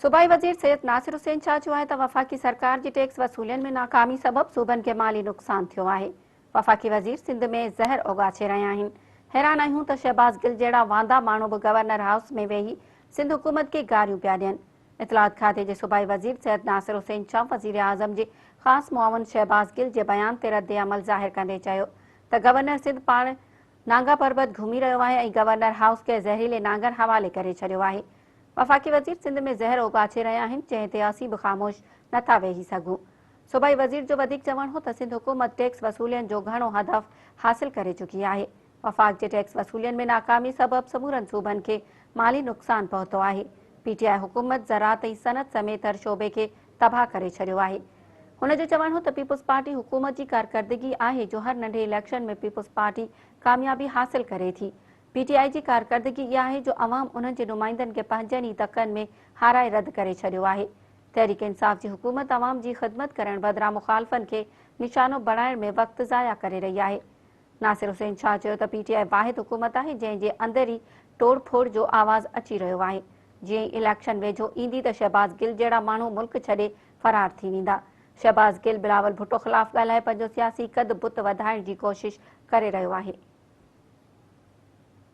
صوبائي وزير سيد ناصر حسين شاهه چيو آهي ته وفاقي سرڪار جي ٽيڪس وصولين ۾ ناڪامي سبب صوبن کي مالي نقصان ٿيو آهي، وفاقي وزير سنڌ ۾ زهر اوڳاڇي رهيا آهن، حيران آهيون ته شهباز گل جهڙا واندا ماڻهو به گورنر هائوس ۾ ويهي سنڌ حڪومت کي گاريون پيا ڏين. اطلاعات کاتي جي صوبائي وزير سيد ناصر حسين شاهه وزيراعظم جي خاص معاون شهباز گل جي بيان تي ردعمل ظاهر ڪندي چيو ته گورنر سنڌ پاڻ نانگا پربت گهمي رهيو آهي ۽ گورنر هائوس کي زهريلي نانگن حوالي ڪري ڇڏيو آهي. وفاقي وزير سنڌ ۾ زهر اوڳاڇي رهيا آهن، جنهن تي اسين به خاموش نه ٿا ويهي سگهون. صوبائي وزير جو وڌيڪ چوڻ هو ته سنڌ حڪومت ٽيڪس وصولين جو گهڻو هدف حاصل ڪري چڪي آهي، وفاق جي ٽيڪس وصولين ۾ ناڪامي سبب سمورن صوبن کي مالي نقصان پهتو آهي، پي ٽي آء حڪومت زراعت ۽ صنعت سميت هر شعبي کي تباهه ڪري ڇڏيو آهي. هن جو چوڻ هو ته پيپلز پارٽي حڪومت جي ڪارڪردگي آهي جو هر ننڍي اليڪشن ۾ پيپلز پارٽي ڪاميابي حاصل ڪري ٿي، پي ٽي آء جي ڪارڪردگي اها آهي جو عوام انهن جي نمائندن کي پنهنجن ئي تڪن ۾ هارائي رد ڪري ڇڏيو آهي. تحريڪ انصاف جي حڪومت عوام جي خدمت ڪرڻ بدران مخالفن کي نشانو بڻائڻ ۾ وقت ضايع ڪري رهي آهي. ناصر حسين شاهه چيو ته پي ٽي آء واحد حڪومت آهي جنهن جي اندر ئي ٽوڙ ڦوڙ جو آواز اچي رهيو آهي. جيئن ئي اليڪشن ويجهو ايندي ته شهباز گل جهڙا ماڻهو ملڪ ڇڏي فرار ٿي ويندا. شهباز گل بلاول ڀٽو خلاف ڳالهائي پنهنجو سياسي قد بت وڌائڻ جي ڪوشش ڪري رهيو آهي.